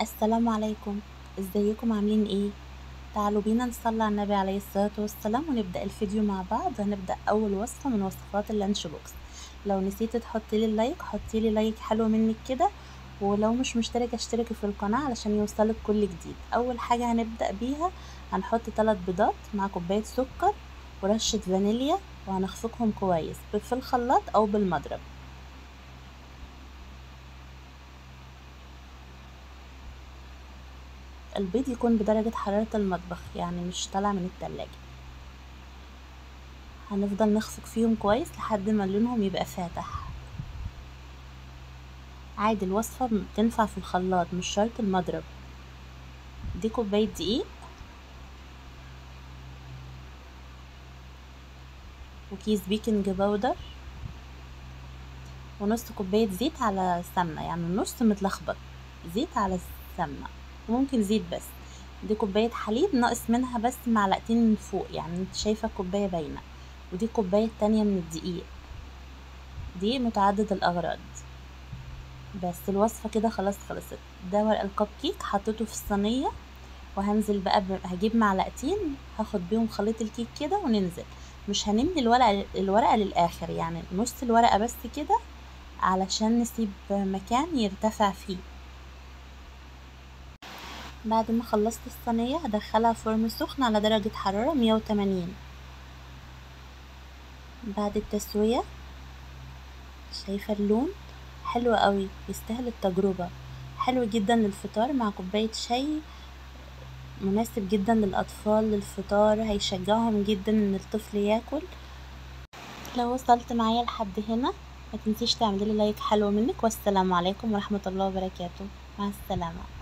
السلام عليكم، ازيكم عاملين ايه؟ تعالوا بينا نصلي على النبي عليه الصلاة والسلام ونبدأ الفيديو مع بعض. هنبدأ اول وصفة من وصفات ال lunch box. لو نسيتي تحطي لي ال like حطي لي like حلو منك كده، ولو مش مشتركة اشتركي في القناة علشان يوصلك كل جديد. اول حاجة هنبدأ بيها هنحط 3 بيضات مع كوباية سكر ورشة فانيليا، وهنخفقهم كويس في الخلاط او بالمضرب. البيض يكون بدرجة حرارة المطبخ، يعني مش طالع من التلاجة. هنفضل نخفق فيهم كويس لحد ما لونهم يبقى فاتح. عادي الوصفة بتنفع في الخلاط، مش شرط المضرب. دي كوباية دقيق وكيس baking powder ونص كوباية زيت على سمنة، يعني النص متلخبط زيت على السمنة، وممكن زيت بس. دي كوباية حليب ناقص منها بس معلقتين من فوق، يعني انت شايفة الكوباية باينة. ودي كوباية تانية من الدقيق، دقيق متعدد الأغراض. بس الوصفة كده خلاص خلصت. ده ورق الكب كيك حطيته في الصينية، وهنزل بقى هجيب معلقتين هاخد بيهم خليط الكيك كده وننزل. مش هنملي الورقة للآخر، يعني نص الورقة بس كده علشان نسيب مكان يرتفع فيه. بعد ما خلصت الصينية هدخلها فرن سخن على درجة حرارة 180. بعد التسوية شايفة اللون حلو قوي، يستاهل التجربة. حلو جدا للفطار مع كوباية شاي، مناسب جدا للأطفال للفطار، هيشجعهم جدا ان الطفل ياكل. لو وصلت معايا لحد هنا ما تنسيش تعملي like حلو منك، والسلام عليكم ورحمة الله وبركاته. مع السلامة.